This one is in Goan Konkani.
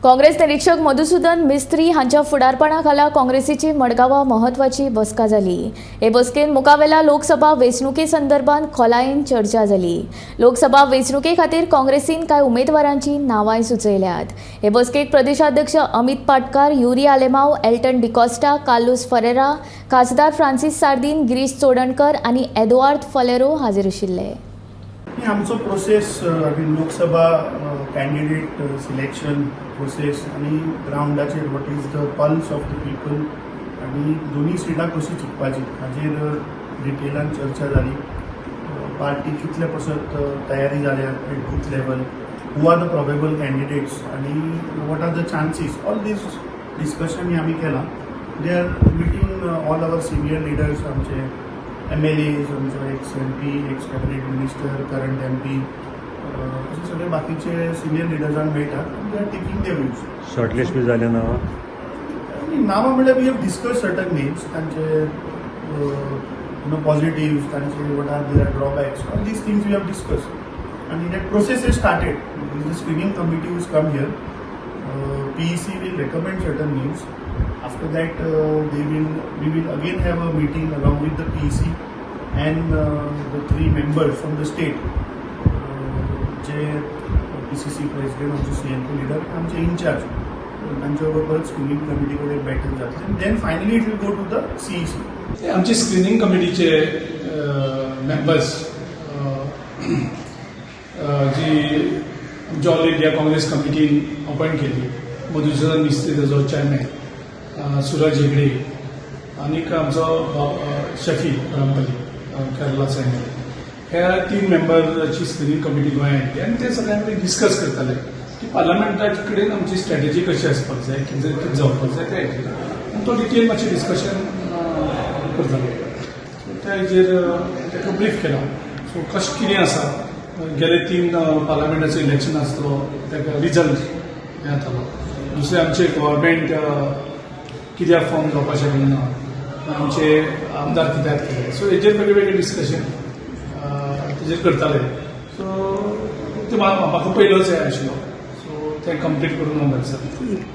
काँग्रेस निरीक्षक मधुसुदन मिस्त्री हांच्या फुडारपणा खाला काँग्रेसीची मडगांवां म्हत्वाची बसका जाली. हे बसकेन मुखावेल्या लोकसभा वेंचणुके संदर्भात खोलायेन चर्चा जाली. लोकसभा वेंचणुके खातीर काँग्रेसीन कांय उमेदवारांची नांवांय सुचयल्यात. हे बसकेक प्रदेशाध्यक्ष अमित पाटकार, युरी आलेमाव, एल्टन डिकॉस्टा, कार्लुस फरेरा, खासदार फ्रांसीस सार्दीन, गिरीश चोडणकर आनी एदुआर्द फलेरो हाजीर आशिल्ले. आनी आमचो process, I mean, Lok Sabha candidate selection process आनी ग्रावंडाचेर what is the pulse of the people आनी दोनी सिटां कशी जिखपाची हाजेर डिटेलान चर्चा जाली. पार्टी कितले पसत तयारी जाल्या at booth level, who are the probable candidates आनी what are the chances, all these discussion हे आमी केलां. They are meeting all our senior leaders, आमचे एमएलएज, आमचो ex MP, ex cabinet minister, current MP, असे सगळे बाकीचे सिनियर लिडर्सांक मेळटात. They are taking the views. Shortlist बी जाले नांवां? आनी नांवां म्हणल्यार we have discuss certain names, तांचे पॉझिटिव्ह, तांचे what are their drawbacks, all these things we have discuss आनी that process is started. The screening committee who's come here, PEC will recommend certain names. After that, they will we will again have a meeting along with the PEC and the three members from the state, J PCC president, आमचे सीएलपी लिडर, आमचे इन्चार्ज, तांच्या बरोबर परत स्क्रिनींग कमिटी कडेन बैठक जातली. Then finally it will go to the CEC. आमची स्क्रिनींग कमिटीचे मेंबर्स जी आमच्या ऑल इंडिया काँग्रेस कमिटीन अपॉयंट केली, मधुसुदन मिस्त्री ताजो चॅरमॅन, सुरज हेगडे आनीक आमचो शफी परंपली, केरलाचो एमएलए, ह्या तीन मेंबराची स्क्रिनींग कमिटी गोंयांत येयली आनी ते सगळ्यां कडेन डिस्कस करताले की पार्लमेंटा कडेन आमची स्ट्रॅटेजी कशी आसपाक जाय, कितें कितें जावपाक जाय त्या हेजेर. आनी तो डिटेल मातशें डिस्कशन करतालो. सो त्या हेजेर ताका ब्रीफ केला. सो कशें कितें आसा, गेले तीन पार्लमेंटाचो इलेक्शन आसलो, ताका रिजल्ट हें जातालो. दुसरें, आमचे गव्हर्मेंट कित्याक फॉर्म जावपाक शकना, आमचे आमदार कित्याक केले, सो हेजेर वेगळे वेगळे डिस्कशन तेजेर करताले. सो ते म्हाका पयलोच हें आशिल्लो, सो तें कंप्लीट करून हांव घरा.